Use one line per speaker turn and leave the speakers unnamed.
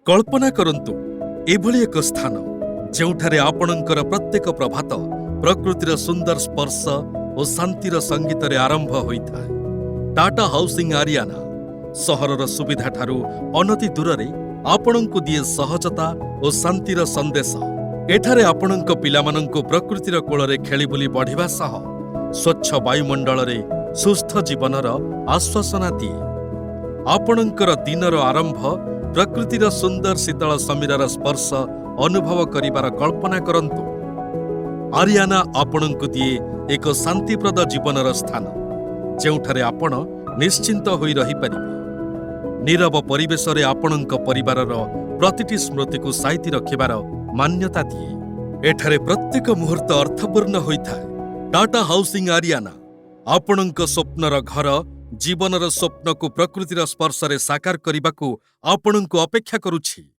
କଳ୍ପନା କରନ୍ତୁ, ଏଭଳି ଏକ ସ୍ଥାନ ଯେଉଁଠାରେ ଆପଣଙ୍କର ପ୍ରତ୍ୟେକ ପ୍ରଭାତ ପ୍ରକୃତିର ସୁନ୍ଦର ସ୍ପର୍ଶ ଓ ଶାନ୍ତିର ସଙ୍ଗୀତରେ ଆରମ୍ଭ ହୋଇଥାଏ। ଟାଟା ହାଉସିଂ ଆରିଆନା ସହରର ସୁବିଧାଠାରୁ ଅନତି ଦୂରରେ ଆପଣଙ୍କୁ ଦିଏ ସହଜତା ଓ ଶାନ୍ତିର ସନ୍ଦେଶ। ଏଠାରେ ଆପଣଙ୍କ ପିଲାମାନଙ୍କୁ ପ୍ରକୃତିର କୋଳରେ ଖେଳିବୁଲି ବଢ଼ିବା ସହ ସ୍ୱଚ୍ଛ ବାୟୁମଣ୍ଡଳରେ ସୁସ୍ଥ ଜୀବନର ଆଶ୍ୱାସନା ଦିଏ। ଆପଣଙ୍କର ଦିନର ଆରମ୍ଭ ପ୍ରକୃତିର ସୁନ୍ଦର ଶୀତଳ ସମୀରର ସ୍ପର୍ଶ ଅନୁଭବ କରିବାର କଳ୍ପନା କରନ୍ତୁ। ଆରିଆନା ଆପଣଙ୍କୁ ଦିଏ ଏକ ଶାନ୍ତିପ୍ରଦ ଜୀବନର ସ୍ଥାନ, ଯେଉଁଠାରେ ଆପଣ ନିଶ୍ଚିନ୍ତ ହୋଇ ରହିପାରିବେ। ନୀରବ ପରିବେଶରେ ଆପଣଙ୍କ ପରିବାରର ପ୍ରତିଟି ସ୍ମୃତିକୁ ସାଇତି ରଖିବାର ମାନ୍ୟତା ଦିଏ। ଏଠାରେ ପ୍ରତ୍ୟେକ ମୁହୂର୍ତ୍ତ ଅର୍ଥପୂର୍ଣ୍ଣ ହୋଇଥାଏ। ଟାଟା ହାଉସିଂ ଆରିଆନା ଆପଣଙ୍କ ସ୍ୱପ୍ନର ଘର, ଜୀବନର ସ୍ୱପ୍ନକୁ ପ୍ରକୃତିର ସ୍ପର୍ଶରେ ସାକାର କରିବାକୁ ଆପଣଙ୍କୁ ଅପେକ୍ଷା କରୁଛି।